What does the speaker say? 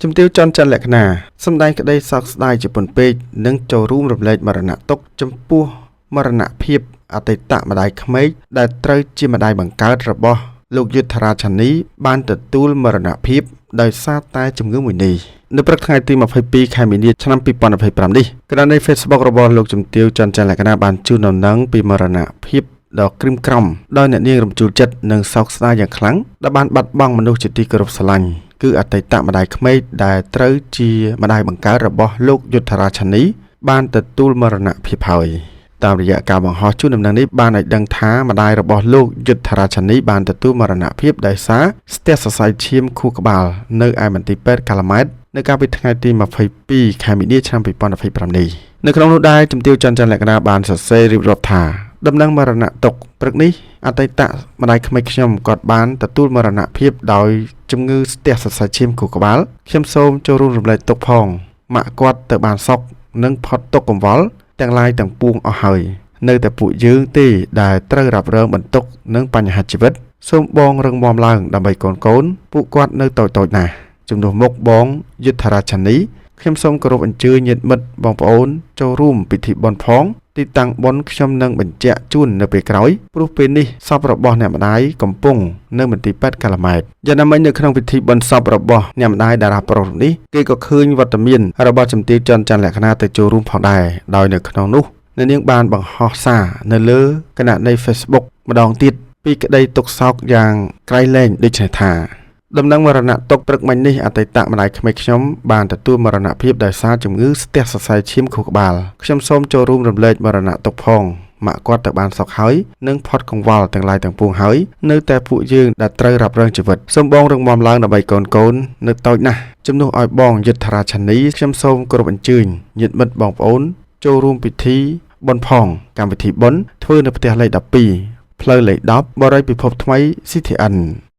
ជំទាវច័ន្ទច័ន្ទលក្ខណាសម្ដែងក្តីសោកស្ដាយជាពន់ពេកនិងចូលរួមរំលែកមរណទុក្ខចំពោះមរណភាពអតីតម្ដាយក្មេកដែលត្រូវជាម្ដាយបង្កើតរបស់លោកយុទ្ធរាឆានីបានទទួលមរណភាពដោយសារតែជំងឺមួយនេះនៅព្រឹកថ្ងៃទី22ខែមីនាឆ្នាំ2025នេះគណនី Facebook របស់លោកជំទាវច័ន្ទច័ន្ទលក្ខណាបានជូនដំណឹងពីមរណភាពដ៏ក្រៀមក្រំដោយអ្នកនាងរំជួលចិត្តនិងសោកស្ដាយយ៉ាងខ្លាំងដែលបានបាត់បង់មនុស្សជាទីគោរពស្រឡាញ់គឺអតីតម្ដាយក្មេកដែលត្រូវជាម្ដាយបង្កើតរបស់លោកយុទ្ធរាឆានីបានទទួលមរណភាពហើយតាមរយៈការបង្ហោះជូនដំណឹងនេះបានឲ្យដឹងថាម្ដាយរបស់លោកយុទ្ធរាឆានីបានទទួលមរណភាពដោយសារស្ទះសរសៃឈាមខួរក្បាលនៅឯមន្ទីរពេទ្យកាឡាម៉ែតនៅកាលពីថ្ងៃទី22ខែមីនាឆ្នាំ2025នេះនៅក្នុងនោះដែរជំទាវច័ន្ទច័ន្ទលក្ខណាបានសរសេររៀបរាប់ថាដំណឹងមរណទុក្ខព្រឹកនេះអតីតម្ដាយក្មេកខ្ញុំគាត់បានទទួលមរណភាពដោយជំងឺស្ទះសរសៃឈាមខួរក្បាលខ្ញុំសូមចូលរួមរំលែកទុក្ខផងម៉ាក់គាត់ទៅបានសុខនិងផុតទុក្ខកង្វល់ទាំងឡាយទាំងពួងអស់ហើយនៅតែពួកយើងទេដែលត្រូវរ៉ាប់រងបន្ទុកនិងបញ្ហាជីវិតសូមបងរឹងមាំឡើងដើម្បីកូនកូនពួកគាត់នៅតូចៗណាស់ជំនួសមុខបងយុទ្ធរាឆានីខ្ញុំសូមគោរពអញ្ជើញញាតិមិត្តបងប្អូនចូលរួមពិធីបុណ្យផងទីតាំងបុណ្យខ្ញុំនឹងបញ្ជាក់ជូននៅពេលក្រោយព្រោះពេលនេះសពរបស់អ្នកម្ដាយកំពុងនៅមន្ទីរពេទ្យកាឡាម៉ែតយ៉ាងណាមិញនៅក្នុងពិធីបុណ្យសពរបស់អ្នកម្ដាយតារាប្រុសនេះគេក៏ឃើញវត្តមានរបស់ជំទាវច័ន្ទច័ន្ទលក្ខណាទៅចូលរួមផងដែរដោយនៅក្នុងនោះអ្នកនាងបានបង្ហោះសារនៅលើគណនី Facebook ម្ដងទៀតពីក្តីទុក្ខសោកយ៉ាងក្រៃលែងដូចនេះថាដំណឹងមរណទុក្ខព្រឹកមិញនេះអតីតម្ដាយក្មេកខ្ញុំបានទទួលមរណភាពដោយសារជំងឺស្ទះសរសៃឈាមខួរក្បាលខ្ញុំសូមចូលរួមរំលែកមរណទុក្ខផងម៉ាក់គាត់ទៅបានសុខហើយនិងផុតកង្វល់ទាំងឡាយទាំងពួងហើយនៅតែពួកយើងដែលត្រូវរ៉ាប់រងជីវិតសូមបងរឹងមាំឡើងដើម្បីកូនកូននៅតូចណាស់ជំនួសឲ្យបងយុទ្ធរាឆានីខ្ញុំសូមគោរពអញ្ជើញញាតិមិត្តបងប្អូនចូលរួមពិធីបុណ្យផងកម្មវិធីបុណ្យធ្វើនៅផ្ទះលេខ12ផ្លូវលេខ10បរិយពិភពថ្មី CTN។